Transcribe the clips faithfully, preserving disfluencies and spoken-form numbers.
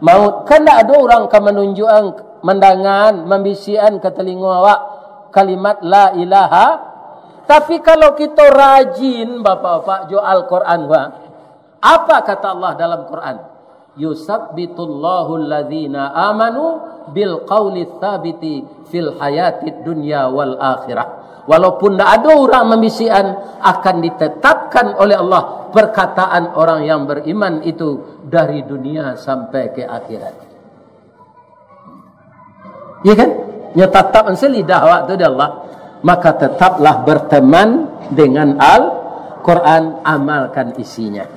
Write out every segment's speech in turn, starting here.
maut. Kan ndak ado urang ka manunjukan, mandangaan, mambisikan ka talingo awak kalimat la ilaha. Tapi kalau kito rajin, bapak-bapak, jo Al-Quran, wah, apa kata Allah dalam Quran? "Yusabbitullahu alladzina amanu bil qauli tsabiti fil hayatid dunya wal akhirah." Walaupun ndak ado urang mambisikan, akan ditetapkan oleh Allah perkataan orang yang beriman itu dari dunia sampai ke akhirat. Iya kan? Nyo tatap ansai lidah awak tu di Allah, maka tetaplah berteman dengan Al-Quran, amalkan isinya.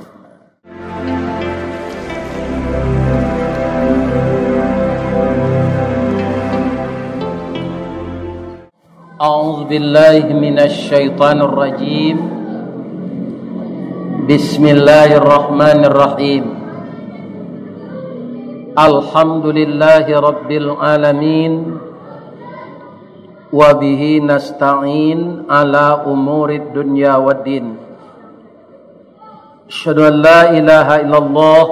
أعوذ بالله من الشيطان الرجيم. بسم الله الرحمن الرحيم. الحمد لله رب العالمين. وبه نستعين على أمور الدنيا والدين. أشهد أن لا إله إلا الله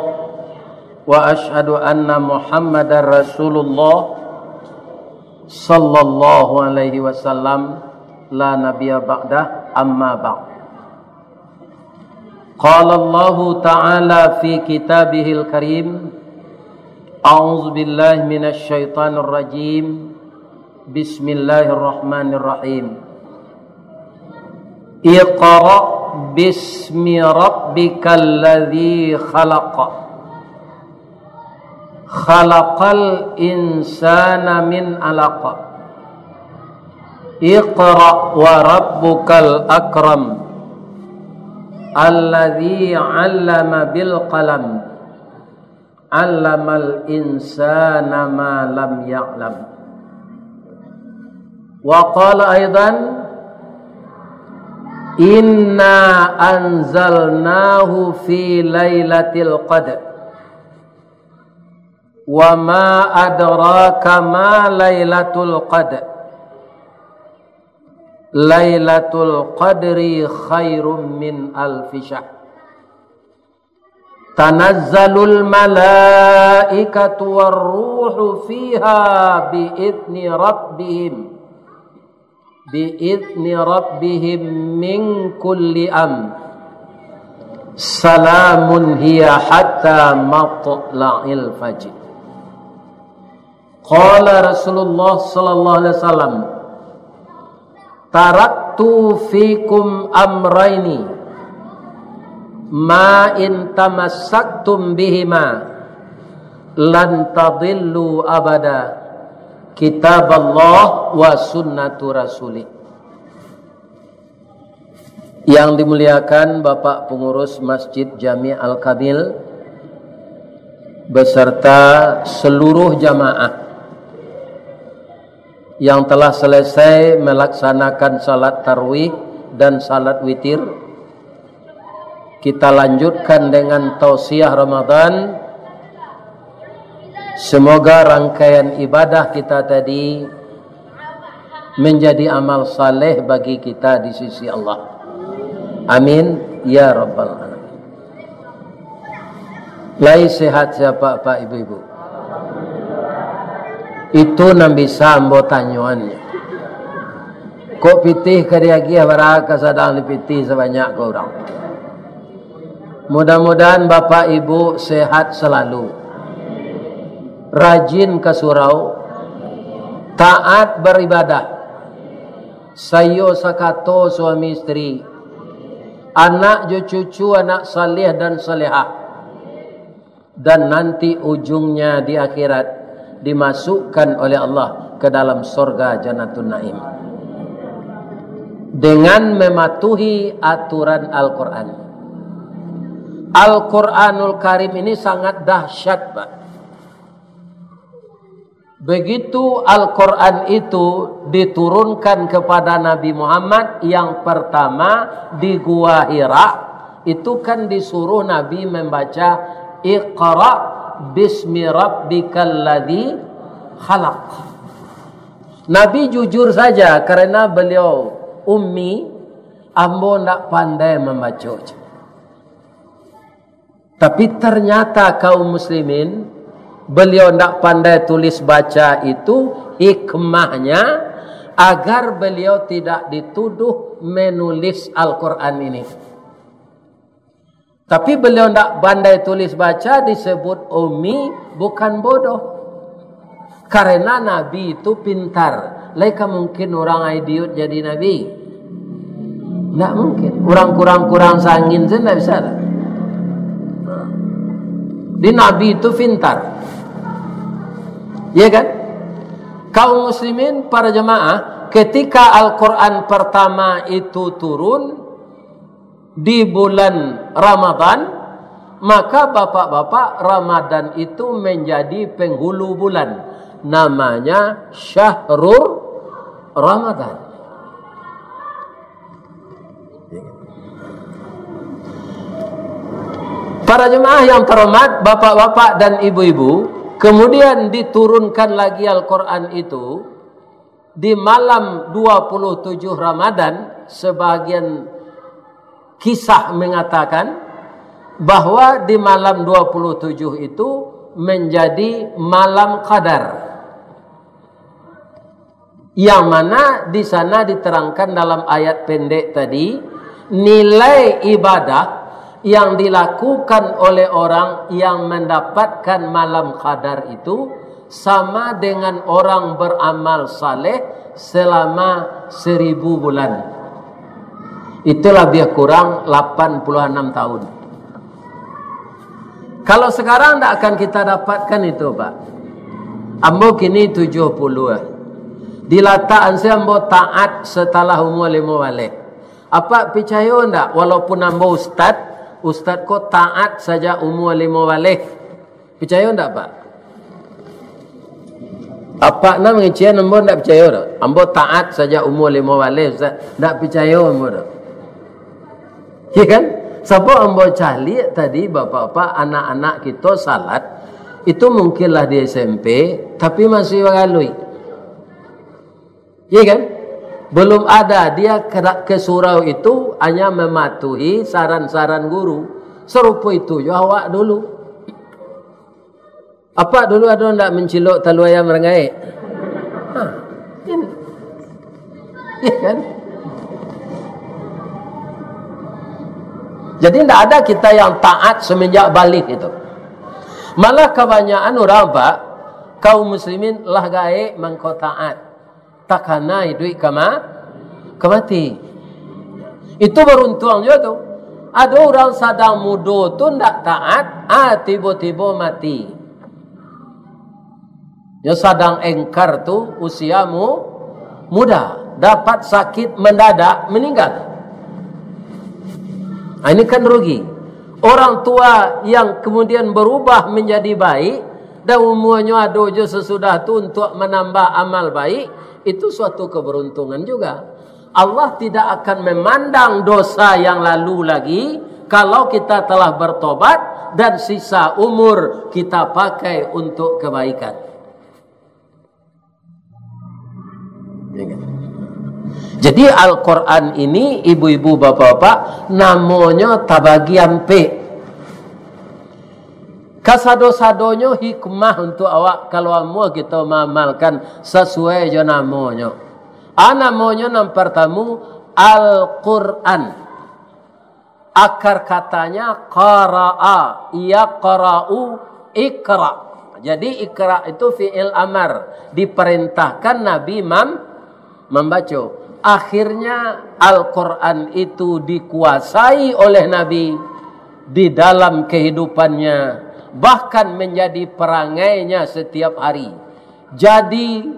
وأشهد أن محمدا رسول الله صلى الله عليه وسلم لا نبي بعده، أما بعد. قال الله تعالى في كتابه الكريم، أعوذ بالله من الشيطان الرجيم، بسم الله الرحمن الرحيم. اقرأ باسم ربك الذي خلق. خلق الإنسان من علق. اقرأ وربك الأكرم. الذي علم بالقلم. علم الإنسان ما لم يعلم. وقال أيضا، إنا أنزلناه في ليلة القدر. وما أدراك ما ليلة القدر. ليلة القدر خير من ألف شهر. تنزل الملائكة والروح فيها بإذن ربهم، بإذن ربهم من كل أمر. سلام هي حتى مطلع الفجر. قال رسول الله صلى الله عليه وسلم، تركت فيكم أمرين ما إن تمسكتم بهما لن تضلوا أبدا، كتاب الله وسنة رسوله. Yang dimuliakan Bapak Pengurus Masjid Jami Al-Kamil beserta seluruh jamaah yang telah selesai melaksanakan salat tarawih dan salat witir, kita lanjutkan dengan tausiah Ramadan. Semoga rangkaian ibadah kita tadi menjadi amal saleh bagi kita di sisi Allah. Amin ya rabbal alamin. Lai sehat sia, Pak, ibu-ibu? Itu nan bisa ambo tanyoan. Kok pitih ka diagiah, bara ka sadang dipitih sabanyak ko urang. Mudah-mudahan Bapak Ibu sehat selalu, rajin ka surau, taat beribadah, saiyo sakato suami isteri, anak jo cucu anak saleh dan salehah, dan nanti ujungnya di akhirat dimasukkan oleh Allah ke dalam sorga Jannatun Naim dengan mematuhi aturan Al-Quran. Al-Quranul Karim ini sangat dahsyat, Pak. Begitu Al-Quran itu diturunkan kepada Nabi Muhammad yang pertama di Gua Hira, itu kan disuruh Nabi membaca, "Iqra bismi rabbikal ladzi khalaq." Nabi jujur saja, karena beliau ummi, "Ambo ndak pandai mambaco." Tapi ternyata kaum muslimin Beliau ndak pandai tulis baca itu hikmahnya agar beliau tidak dituduh menulis Al-Quran ini. Tapi beliau ndak pandai tulis baca disebut ummi, bukan bodoh. Karena Nabi itu pintar. Lai ka mungkin urang idiot jadi nabi? Ndak mungkin. Urang kurang-kurang sangin saja ndak bisa. Di Nabi itu pintar. Iya kan? Kaum muslimin, para jemaah, ketika Al-Quran pertama itu turun di bulan Ramadan, maka bapak-bapak, Ramadan itu menjadi penghulu bulan. Namanya Syahrul Ramadan. Para jemaah yang terhormat, bapak-bapak dan ibu-ibu, kemudian diturunkan lagi Al-Quran itu di malam dua puluh tujuh Ramadan. Sebagian kisah mengatakan bahwa di malam dua puluh tujuh itu menjadi malam qadar. Yang mana di sana diterangkan dalam ayat pendek tadi, nilai ibadah yang dilakukan oleh orang yang mendapatkan malam qadar itu sama dengan orang beramal saleh selama seribu bulan. Itu lebih kurang lapan puluh enam tahun. Kalau sekarang ndak akan kita dapatkan itu, Pak. Ambo kini tujuh puluh, eh. Dilatakan se ambo taat setelah umur limo baleh. Apak picayo ndak, walaupun ambo ustad, ustad ko taat sajak umur limo baleh? Picayo ndak, Pak? Apak nan mangecek ambo ndak picayo doh. Ambo taat sajak umur limo baleh, ustad. Ndak picayo ambo doh. Iya kan? Sabab ambo caliak tadi, bapak-bapak, anak-anak kito salat, itu mungkinlah di S M P, tapi masih bagaluik. Iya kan? Belum ada, dia ke, ke surau itu hanya mematuhi saran-saran guru. Sarupo itu jo awak dulu. Apak dulu ado ndak mancilok talua ayam rangaik? Ha, ini. Iya kan? Jadi ndak ada kita yang taat semenjak baleh itu. Malah kabanyakan urang, Pak, kaum muslimin lah gaek mangko taat. Takana iduik ka ma-, ka mati. Itu baruntuang juo tu. Ado urang sadang mudo tu ndak taat, ah, tibo-tibo mati. Nyo sadang engkar tu usia mu-, muda, dapat sakit mendadak, meninggal. Ah, ini kan rugi. Orang tua yang kemudian berubah menjadi baik, dan umuanyo ado jo sasudah tu untuk manambah amal baik, itu suatu keberuntungan juga. Allah tidak akan memandang dosa yang lalu lagi, kalau kita telah bertobat dan sisa umur kita pakai untuk kebaikan. Ya kan? Jadi, Al-Quran ini, ibu-ibu, bapak-bapak, namonyo tabagi ampek. Kasado-sadonyo hikmah untuk awak, kalau amuah kito maamalkan sasuai jo namonyo. A, namonyo nan partamu Al-Quran. Akar katanya qara'a, yaqra'u, iqra. Jadi, iqra itu fi'il amar, diperintahkan Nabi mam-, mambaco. Akhirnya, Al-Quran itu dikuasai oleh Nabi di dalam kehidupannya, bahkan menjadi perangainya setiap hari. Jadi,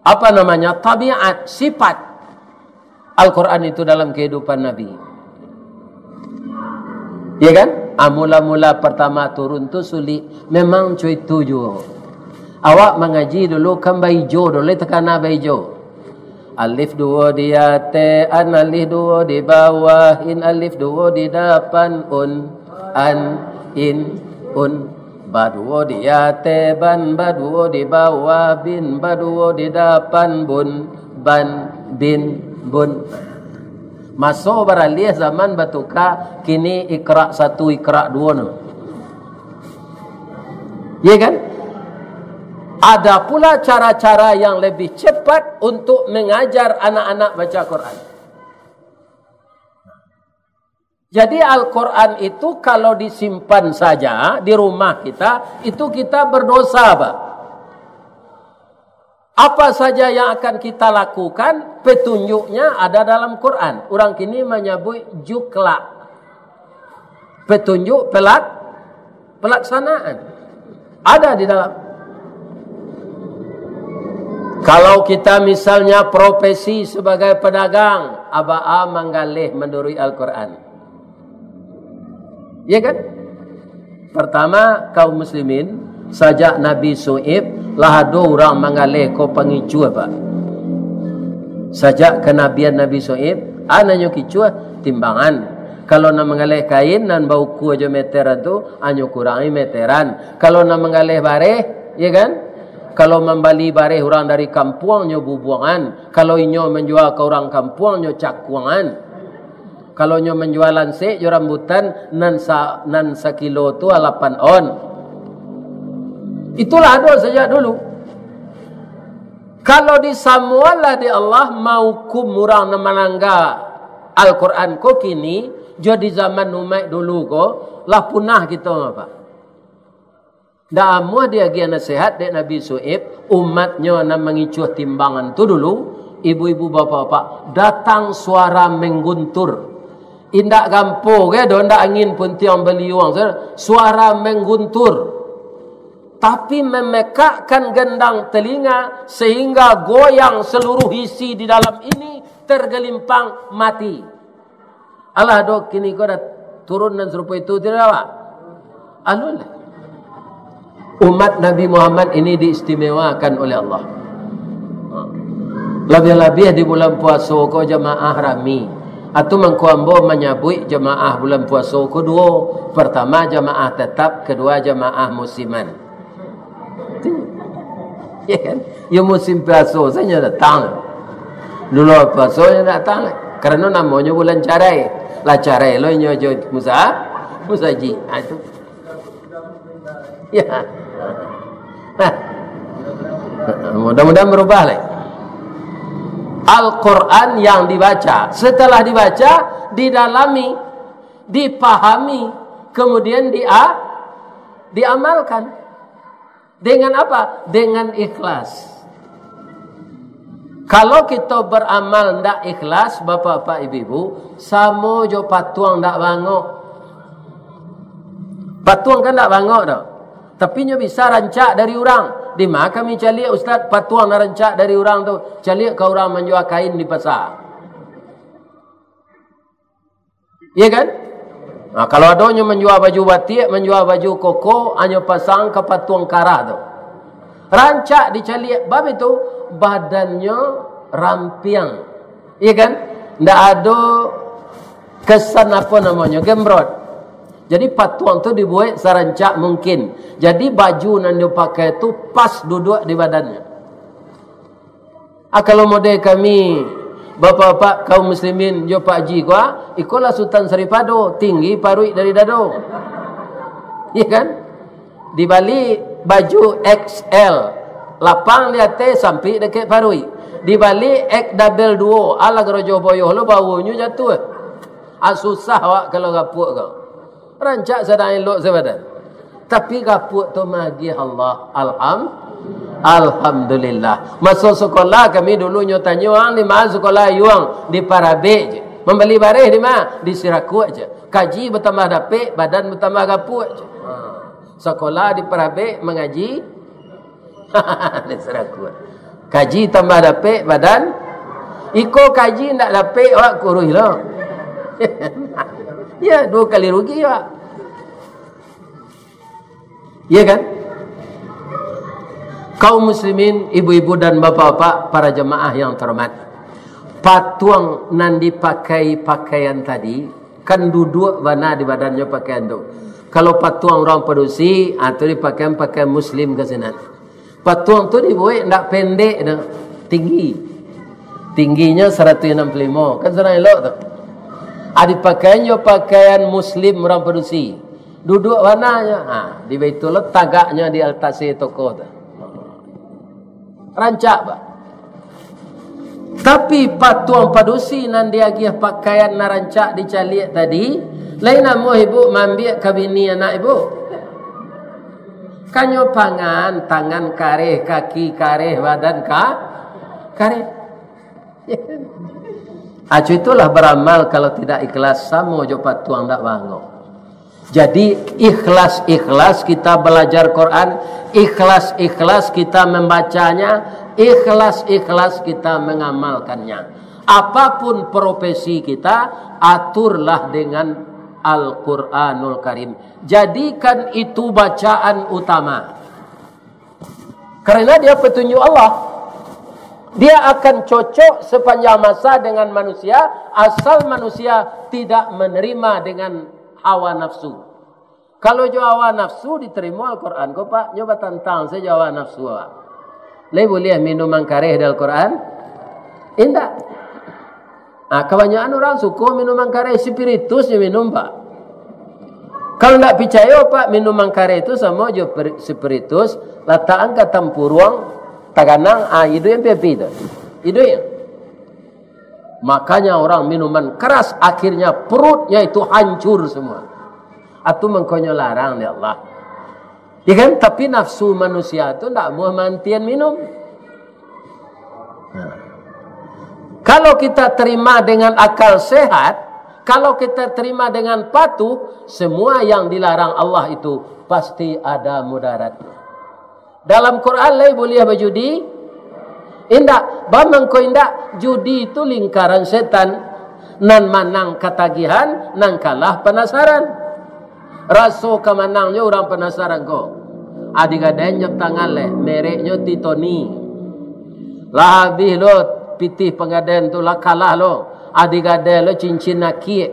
apa namanya, tabiat, sifat Al-Quran itu dalam kehidupan Nabi. Ya kan? Ah, mula-mula pertama turun tu sulik. Memang co itu juo. Awak mangaji dulu kan baijo dulu, takana baijo. Alif duo di ateh, an, alif duo di bawah, in, alif duo di dapan, un, an, in, un. Baduo di ateh, ban, baduo di bawah, bin, baduo di dapan, bun, ban, bin, bun. Maso baraliah, zaman batuka, kini iqra satu, iqra duo no. Ya kan? Ada pula cara-cara yang lebih cepat untuk mengajar anak-anak baca Quran. Jadi Al-Quran itu kalau disimpan saja di rumah kita, itu kita berdosa, Pak. Apa saja yang akan kita lakukan, petunjuknya ada dalam Quran. Urang kini manyabuik juklak. Petunjuk pelak-, pelaksanaan. Ada di dalam. Kalau kita misalnya profesi sebagai pedagang, a baa manggaleh manuruik Al-Quran. Ya kan? Pertama, kaum muslimin, sajak Nabi Su'aib, lah ado urang manggaleh ko pangicuah, Pak. Sajak kenabian Nabi Su'aib, a nan nyo kicuah, timbangan. Kalau nan manggaleh kain, nan baukua jo meteran tu, a nyo kurangi meteran. Kalau nan manggaleh bareh, ya kan? Kalau mambali bareh urang dari kampuang, nyo bubuangan. Kalau inyo manjua ka urang kampuang, nyo cakuangan. Kalau nyo manjua lansek jo rambutan, nan sa-, nan sakilo tu lapan on. Itulah ado sajak dulu. Kalau disamualah di Allah, mahukum urang nan malangga Al-Quran ko kini, jo di zaman umaik dulu ko, lah punah kito, Pak. Ndak amuah diagiah nasihat dek Nabi Su'aib, umatnyo nan mangicuah timbangan tu dulu, ibu-ibu, bapak-bapak, datang suara mengguntur. Indak gampo ge do, ndak angin puntiang baliuang, suara mengguntur. Tapi memekakkan gendang telinga sehingga goyang seluruh isi di dalam ini, tergelimpang, mati. Alah, dok, kini ko dah turun nan sarupo itu, tidak, Pak? Alun. Umat Nabi Muhammad ini diistimewakan oleh Allah. Labiah-labiah di bulan puaso ko jamaah rami. Atu mangko ambo manyabuik jamaah bulan puaso ko duo. Pertama jamaah tetap, kedua jamaah musiman. Ya kan? Ya musim puaso sajo datang. Dulu puaso nyo datang. Karano namonyo bulan carai. Lah carai lo inyo jo musa-, musaji. Ha, itu. Ya. Nah. Mudah-mudahan berubah lah. Al-Quran yang dibaca. Setelah dibaca, didalami, dipahami, kemudian dia-, diamalkan. Dengan apa? Dengan ikhlas. Kalau kito baramal ndak ikhlas, bapak-bapak, ibu-ibu, samo jo patuang ndak bangok. Patuang kan ndak bangok doh. Tapi nyo bisa rancak dari urang. Di ma kami caliak, Ustaz, patuang nan rancak dari urang tu? Caliak ka urang manjua kain di pasa. Iya kan? Nah, kalau ado nyo manjua baju batik, manjua baju koko, a nyo pasang ka patuang karah tu. Rancak dicaliak, bab itu badannyo rampiang. Iya kan? Ndak ado kesan, apo namonyo, gembrot. Jadi patuang tu dibuek sarancak mungkin. Jadi baju nan dio pakai tu pas duduak di badannyo. Ah, kalau model kami, bapak-bapak kaum muslimin, jo Pak Haji ko, ah, ikolah Sutan Saripado, tinggi paruik dari dado. Iya kan? Dibali baju X L, lapang di ateh, sampik dakek paruik. Dibali X double duo, alah garojo boyoh lo, bawonyo jatuah. Ah, susah awak kalau gapuak ko. Rancak sadang elok sabadan. Tapi gapuak tu magiah Allah. Alham-, Alhamdulillah. Maso sakolah kami dulu nyo tanyo, "Ang di ma sakolah ayuang?" "Di Parabek je." "Mambali bareh di ma?" "Di Sirakuak je." Kaji batambah dapek, badan batambah gapuak je. Ha. Sakolah di Parabek, mangaji Sarakuak. Kaji tambah dapek badan. Iko kaji ndak dapek, awak kuruih lo. Ya, duo kali rugi awak. Ya kan? Kaum muslimin, ibu-ibu dan bapak-bapak, para jamaah yang terhormat. Patuang nan dipakai pakaian tadi, kan duduak bana di badannyo pakaian tu. Kalau patuang urang padusi, ah, tu dipakaian pakaian muslim ka sinan. Patuang tu dibuek ndak pendek doh, tinggi. Tingginyo saratuih anam puluah limo, kan surang elok tu. Ah, dipakaian jo pakaian muslim urang padusi. Duduak bananyo, ha, di Baitullah, tagaknyo di atase toko tu. Rancak, Pak. Tapi patuang padusi nan diagiah pakaian nan rancak dicaliak tadi, lain namuah ibu maambiak ka bini anak ibu. Kanyo pangan, tangan kareh, kaki kareh, badan ka-, kareh. Acu itulah baramal kalau tidak ikhlas, samo jo patuang dak bangok. Jadi, ikhlas-ikhlas kita belajar Quran, ikhlas-ikhlas kita membacanya, ikhlas-ikhlas kita mengamalkannya. Apapun profesi kita, aturlah dengan Al-Quranul Karim. Jadikan itu bacaan utama. Karena dia petunjuk Allah. Dia akan cocok sepanjang masa dengan manusia, asal manusia tidak menerima dengan hawa nafsu. Kalau jo hawa nafsu diterima Al-Quran ko, Pak, nyo batantang sajo hawa nafsu, Pak. Lai buliah minuman kareh di Al-Quran? Indak. Ah, kabanyakan urang suko minuman kareh, spiritus nyo minum, Pak. Kalau ndak picayo, Pak, minuman kareh tu samo jo peri-, spiritus, latakan ka tampuruang, taganang, ah, iduik api-api tu. Iduik. Makanya orang minuman keras, akhirnya perutnya itu hancur semua. Atu mangkonyo larang dek Allah. Ya kan? Tapi nafsu manusia tu ndak mau mantian minum. Nah. Kalau kita terima dengan akal sehat, kalau kita terima dengan patuh, semua yang dilarang Allah itu pasti ada mudaratnya. Dalam Quran lai buliah bajudi? Indak. Bamangko indak, judi itu lingkaran setan. Nan manang katagihan, nan kalah panasaran. Raso ka manangnyo urang panasaran ko. Adi gadaian jam tangan leh, mereknyo Titoni. Lah abih lo pitih panggadaian tu, lah kalah lo. Adi gadaian lo cincin akiak.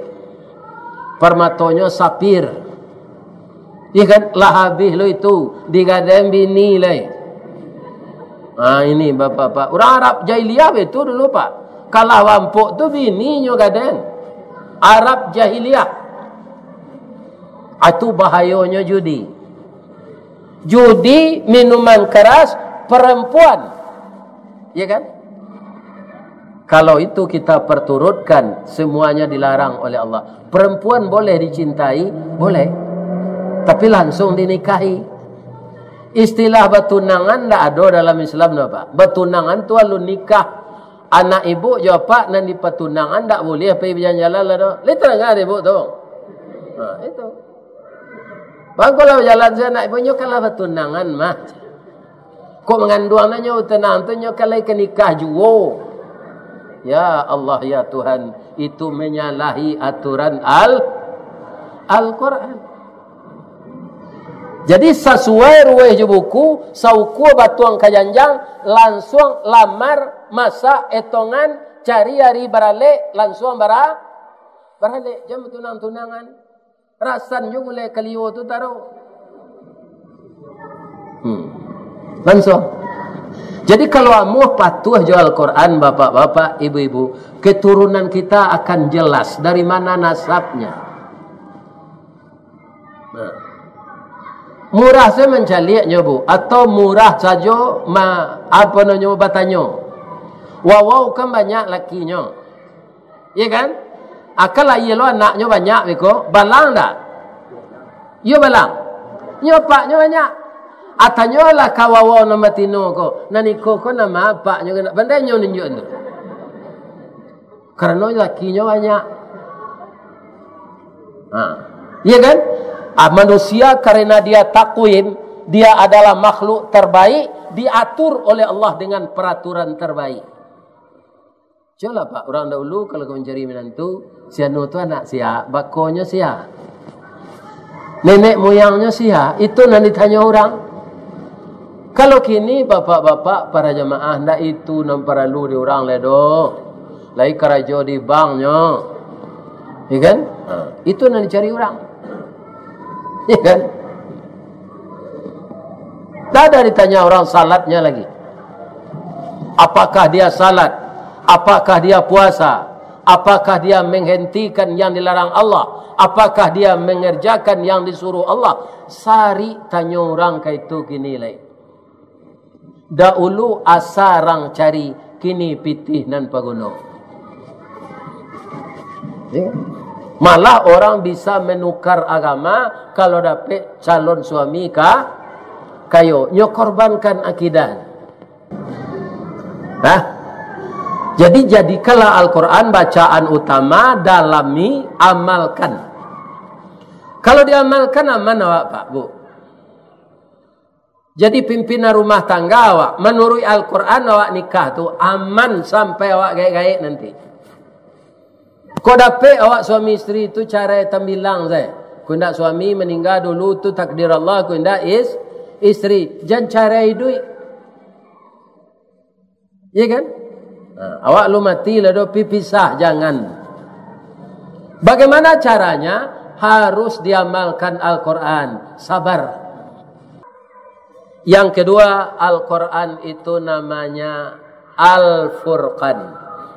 Parmatonyo sapir. Iya kan? Lah abih lo itu, digadaian bini lai. Ah, ini bapak-bapak. Urang Arab jahiliah itu dulu, Pak. Kalah bampok tu bininyo gadaian. Arab jahiliah. Itu bahayonyo judi. Judi, minuman keras, perempuan. Ya kan? Kalau itu kita perturutkan, semuanya dilarang oleh Allah. Perempuan boleh dicintai, boleh. Tapi langsung dinikahi. Istilah batunangan ndak ado dalam Islam tu, Pak. Batunangan tu alun nikah. Anak ibu jo apak nan dipatunangan ndak buliah pai bajalan-jalan lah doh. Lai tadanga dek ibu tu? Ha, itu. Bang, kalau bajalan sajo anak ibu, nyo kan lah batunangan mah. Kok manganduang nyo tunang tu, nyo kan lai ka nikah juo. Ya Allah, ya Tuhan, itu menyalahi aturan Al-, Al-Quran. Jadi, sasuai ruweh jo buku, saukua batuang ka janjang, lansuang lamar, masak, etongan, cari ari baralek, lansuang bara-, baralek, jan batunang-tunangan. Rasan jo gulai kalio tu taruh. Hmm. Lansuang. Jadi, kalau amuah patuah jo Al-Quran, bapak-bapak, ibu-ibu, keturunan kita akan jelas dari mana nasabnya. Nah. Murah sajo mancaliaknyo, Bu, atau murah sajo ma-, apo namonyo, batanyo. Wawau kan banyak lakinyo. Iya kan? Akan lahia lo anaknyo banyak beko, balang ndak? Iyo, balang. Nyo apaknyo banyak. Atanyolah ka wawau nan batino ko, nan iko ko nama apaknyo, kena pandai nyo nunjuak tu. Karano lakinyo banyak. Ha. Iya kan? Ah, manusia karena dia takwim, dia adalah makhluk terbaik, diatur oleh Allah dengan peraturan terbaik. Cubolah, Pak, urang dahulu kalau ka mancari minantu, si anu tu anak sia, bakonyo sia. Nenek muyangnyo sia, itu nan ditanyo urang. Kalau kini, bapak-bapak, para jamaah, ndak itu nan paralu di urang lai doh. Lai karajo di banknyo. Ya kan? Ha, itu nan dicari urang. Ya kan? Ndak ada ditanya urang salatnya lagi. Apakah dia salat? Apakah dia puasa? Apakah dia menghentikan yang dilarang Allah? Apakah dia mengerjakan yang disuruh Allah? Sarik tanyo urang ka itu kini lai. Daulu asa rang cari, kini pitih nan paguno. Ya. Malah orang bisa menukar agama kalau dapek calon suami ka-, kayo. Nyo korbankan akidah. Nah, jadi jadikanlah Al-Quran bacaan utama, dalami, amalkan. Kalau diamalkan, aman awak, Pak, Bu. Jadi pimpinan rumah tangga awak, manuruik Al-Quran awak nikah tu aman sampai awak gaek-gaek nanti. Kok dapek awak suami isteri tu carai tambilang sajo. Kok indak suami maningga dulu tu takdir Allah, kok indak is-, isteri. Jan carai iduik. Iya kan? Nah, awak lu mati lah doh, pi pisah, jangan. Bagaimana caranya? Harus diamalkan Al-Quran. Sabar. Yang kedua, Al-Quran itu namanya Al-Furqan.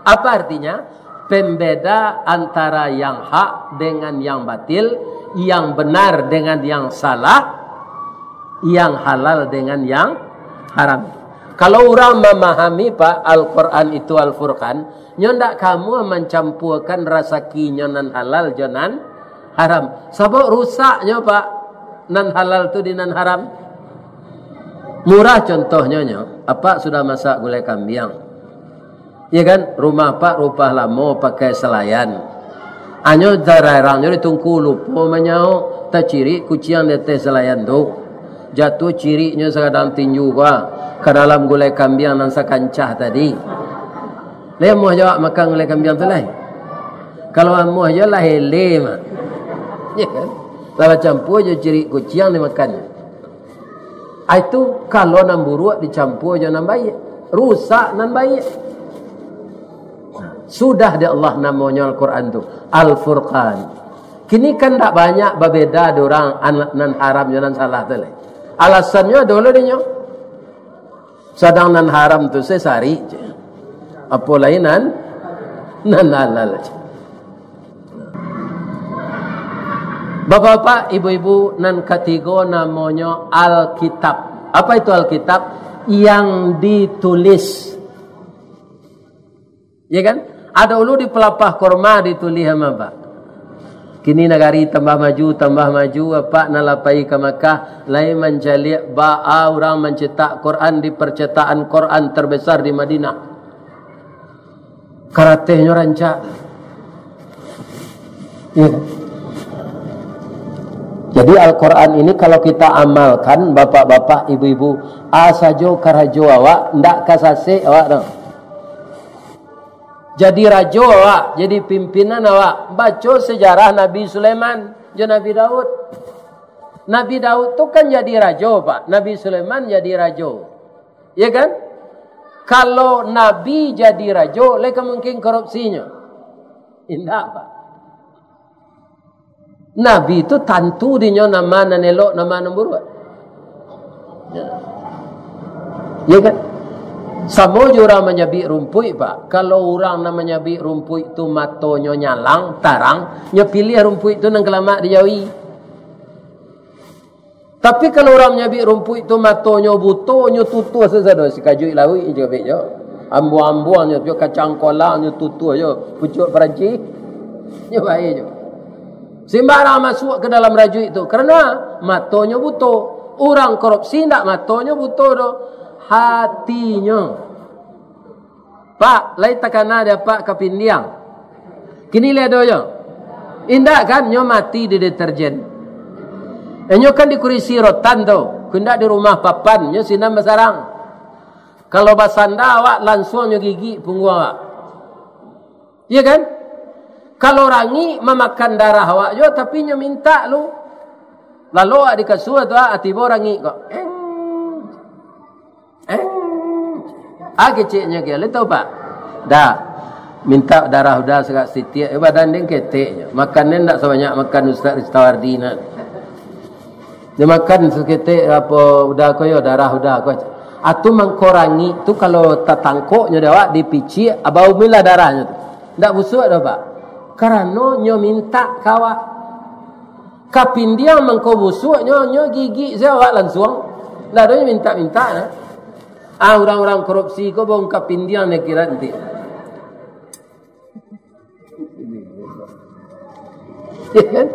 Apa artinya? Pembeda antara yang hak dengan yang batil, yang benar dengan yang salah, yang halal dengan yang haram. Kalau urang mamahami, Pak, Al-Quran itu Al-Furqan, nyo ndak kamuah mancampuakan rasakinyo nan halal jo nan haram. Sabab rusaknyo, Pak, nan halal tu di nan haram. Murah contohnyo nyo, apak sudah masak gulai kambiang. Iya kan? Rumah apak rumah lamo pakai salayan. Anyo tararangnyo di tungku lupo manyaok, tacirik kuciang di ateh salayan tu. Jatuah ciriknyo sagadang tinju ka, ka dalam gulai kambiang nan sakancah tadi. Lai amuah jo awak makan gulai kambiang tu lai? Kalau amuah jo lah hele mah. Ya kan? Lah bacampua jo cirik kuciang dimakan. Ah, itu kalau nan buruak dicampua jo nan baiak, rusak nan baiak. Sudah di Allah namonyo Al-Quran tu, Al-Furqan. Kini kan ndak banyak babeda di urang an-, nan haram jo nan salah tu lai. Alasannyo ado lah dinyo. Sadang nan haram tu se sarik je. Apo lai nan, nan halal je. Bapak-bapak, ibu-ibu, nan katigo namonyo Alkitab. Apa itu Alkitab? Yang ditulis. Ya kan? Ado dulu di palapah kurma ditulih sama, Pak. Kini nagari tambah maju, tambah maju, apak nan lah pai ka Makkah, lai mancaliak baa urang mancetak Quran di percetakan Quran terbesar di Madinah. Karatehnyo rancak. Ya. Jadi Al-Quran ini kalau kita amalkan, bapak-bapak, ibu-ibu, a sajo karajo awak, ndak ka sasek awak tu. Jadi rajo awak, jadi pimpinan awak. Baco sejarah Nabi Sulaiman jo Nabi Daud. Nabi Daud tu kan jadi rajo, Pak. Nabi Sulaiman jadi rajo. Ya kan? Kalau Nabi jadi rajo, lai ka mungkin korupsinyo? Indak, Pak. Nabi tu tantu dinyo nama nan elok, nama nan buruak. Ya. Ya kan? Samo jo urang manyabik rumpuik, Pak. Kalau urang nan manyabik rumpuik tu matonyo nyalang, tarang, nyo piliah rumpuik tu nan ka lamak dijauhi. Tapi kalau urang manyabik rumpuik tu matonyo buto, nyo tutuah sasado, sikajuik lauik je kabek jo. Ambuang-ambuang nyo, kacang kolang nyo tutuah jo, pucuak Perancis, nyo bae jo. Simbarang masuak ka dalam rajuik tu. Karano matonyo buto. Urang korupsi ndak matonyo buto doh. Hatinyo. Pak, lai takana dek apak kapindiang? Kini lai ado jo? Indak kan, nyo mati di deterjen. Eh, nyo kan di kurisi rotan tu, indak di rumah papan, nyo sinan basarang. Kalau basanda awak, lansuang nyo gigik pungguang awak. Iya kan? Kalau rangik mamakan darah awak jo, tapi nyo mintak lu. Lalu awak di kasua tu, ah, tibo rangik ko. Eng. Eng. Ah, keceknyo kiro, lu tau, Pak? Dak. Mintak darah uda sagak sitiak, eh, badan den ketek nyo. Makan den dak sabanyak makan Ustaz Ristawardi nah. Dia makan saketek apo uda ko yo, darah uda ko. Atu mangko rangik tu kalau tatangkok nyo dek awak dipicik, abau milah darahnyo tu. Ndak busuak doh, Pak. Karano nyo mintak ka awak. Kapindiang mangko busuak, nyo, nyo gigik se awak lansuang. Ndak ado nyo mintak-mintak doh. Ah, urang-urang korupsi ko bong kapindiang di akhirat nanti. Ya kan?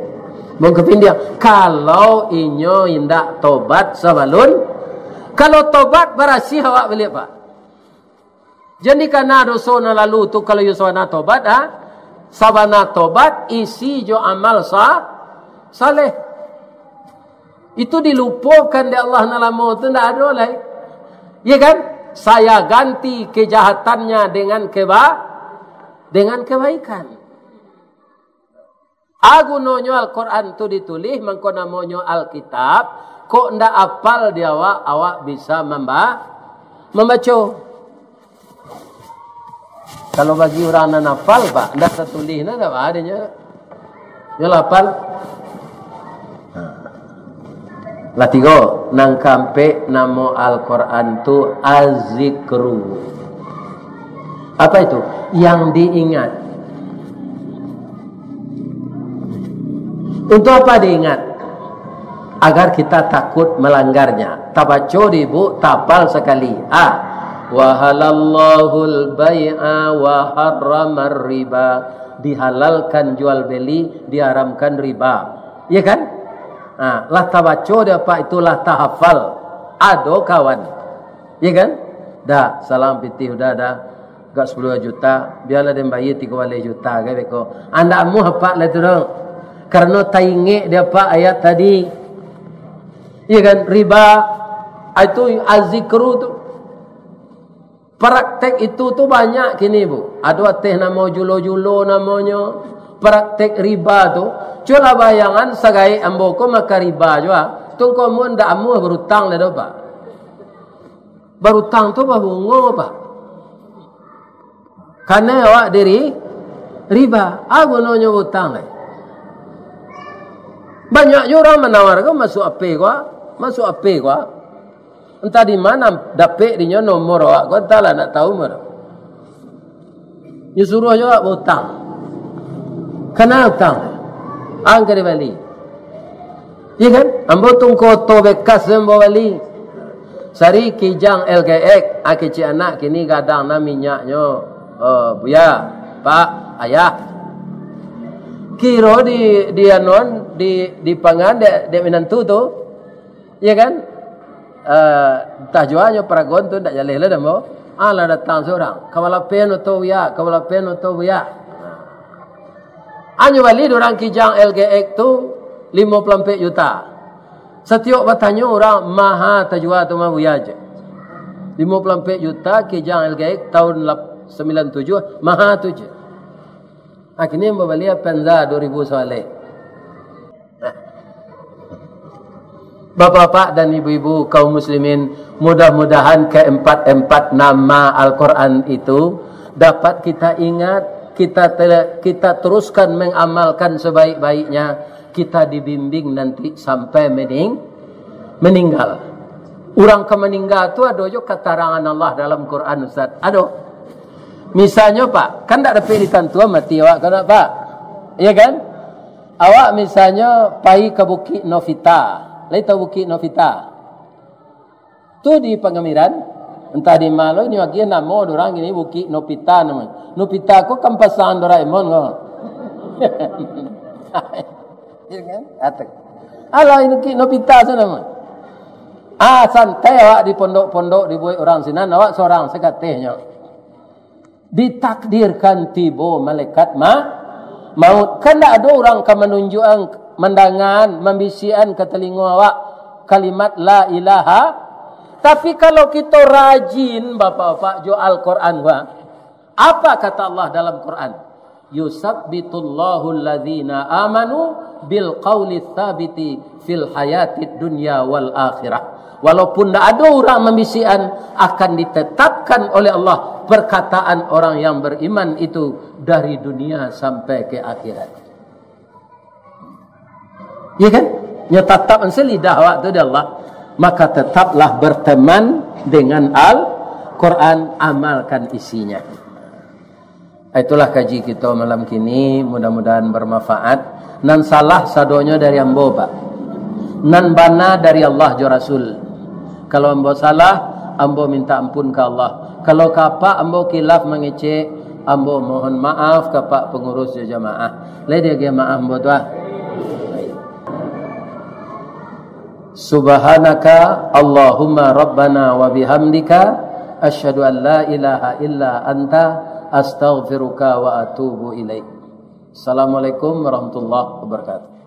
Bong kapindiang. Kalau inyo indak tobat sabalun, kalau tobat barasiah awak baliak, Pak. Jadi, kana doso nan lalu tu, kalau iyo sabana tobat, ha? Sabana tobat isi jo amal sa-, saleh. Itu dilupokan dek Allah nan lamo tu, ndak ado lai. Ya kan? Saya ganti kejahatannya dengan keba-, dengan kebaikan. A gunonyo Al-Quran tu ditulih, mangko namonyo Alkitab, kok ndak apal di awak, awak bisa mamba-, mambaco. Kalau bagi urang nan apal, Pak, ndak tatulih, ndak, ndak ba adanya. Yo lah apal. Lah tigo, nan kaampek namo Al-Quran tu Az-Zikru. Apa itu? Yang diingat. Untuk apa diingat? Agar kita takut melanggarnya. Tabaco di bu, tapal sakali. Ah, wahalallahul bai'a wa harramar riba. Dihalalkan jual beli, diharamkan riba. Iya kan? Ha, lah tabaco di apak itu, lah tahafal. Ado kawan. Iya kan? Dah, salang pitih udah dah. Agak sapuluah juta, bialah den bayia tigo baleh juta, kan beko. Andak amuah apak lah tu doh. Karano taingek di apak ayat tadi. Iya kan? Riba, itu azikru tu. Praktek itu tu banyak kini, Bu. Ado ateh namo julo-julo namonyo. Praktek riba tu. Cubolah bayangan, sagaek ambo ko makan riba juo. Tu ko mun ndak amuah barutang lah doh, Pak. Barutang tu babungo, Pak. Kanai awak diri riba. A gunonyo barutang lai. Banyak juo urang manawar ko, masuak ape ko, masuak ape ko. Entah di ma dapek dinyo nomor awak ko, entahlah, ndak tahu mah. Nyo suruah juo awak bautang. Kana utang? Angka dibali. Iya kan? Ambo tungku oto bekas ambo bali. Sari Kijang L G X, ah, kecek anak kini gadang nan minyaknyo, eh, Buya, Pak, Ayah. Kiro di, di anon, di, di pangan dek, dek minantu tu. Iya kan? Eh, entah juo nyo paragon tu ndak jaleh lah dek ambo. Ah, lah datang surang. Ka balapen oto Buya, ka balapen oto Buya. Anyo bali dek urang Kijang L G X tu limo puluah ampek juta. Satiok batanyo urang, maha tajua tu mah Buya je. Limo puluah ampek juta Kijang L G X tahun lap-, sembilan tujuh, maha tu je. Ah, kini babali Avanza dua ribu sabaleh. Bapak-bapak dan ibu-ibu kaum muslimin, mudah-mudahan keempat-empat nama Al-Quran itu dapat kita ingat, kita tele-, kita teruskan mengamalkan sebaik-baiknya, kita dibimbing nanti sampai mening-, meninggal. Urang ka maninggal tu ado jo katarangan Allah dalam Quran, Ustaz. Ado. Misalnyo, Pak, kan ndak dapek ditantuan mati awak, kan, Pak? Iya kan? Awak misalnyo pai ka Bukik Novita. Lai tahu Bukik Novita? Tu di Pangamiran, entah di ma lo, inyo agiah namo urang kini Bukik Novita namo. Novita ko kan pasangan Doraemon ko. Iya kan? Atu. Alah, ini Bukik Novita tu namo. Ah, santai awak di pondok-pondok dibuek urang sinan, awak surang sakatehnyo. Ditakdirkan tibo malaikat ma-, maut. Kan ndak ado urang ka manunjuakan, mandangaan, mambisiakan ka talingo awak kalimat la ilaha. Tapi kalau kito rajin, Bapak-bapak, jo Al-Quran, wah. Apa kata Allah dalam Quran? "Yusabbitullahu alladzina amanu bil qauli tsabiti fil hayatid dunya wal akhirah." Walaupun ndak ado urang mambisiakan, akan ditetapkan oleh Allah perkataan orang yang beriman itu dari dunia sampai ke akhirat. Ya kan? Nyo tatap ansai lidah awak tu di Allah, maka tetaplah berteman dengan Al-Quran, amalkan isinya. Itulah kaji kito malam kini, mudah-mudahan bermanfaat. Nan salah sadonyo dari ambo, Pak. Nan bana dari Allah jo Rasul. Kalau ambo salah, ambo minta ampun ka Allah. Kalau ka Apak ambo kilaf mangecek, ambo mohon maaf ka Pak pangurus jo jamaah. Lai diagiah maaf ambo tu, ah. Subhanaka Allahumma Rabbana wa bihamdika, asyhadu an la ilaha illa anta, astaghfiruka wa atubu ilaik. Assalamualaikum warahmatullahi wabarakatuh.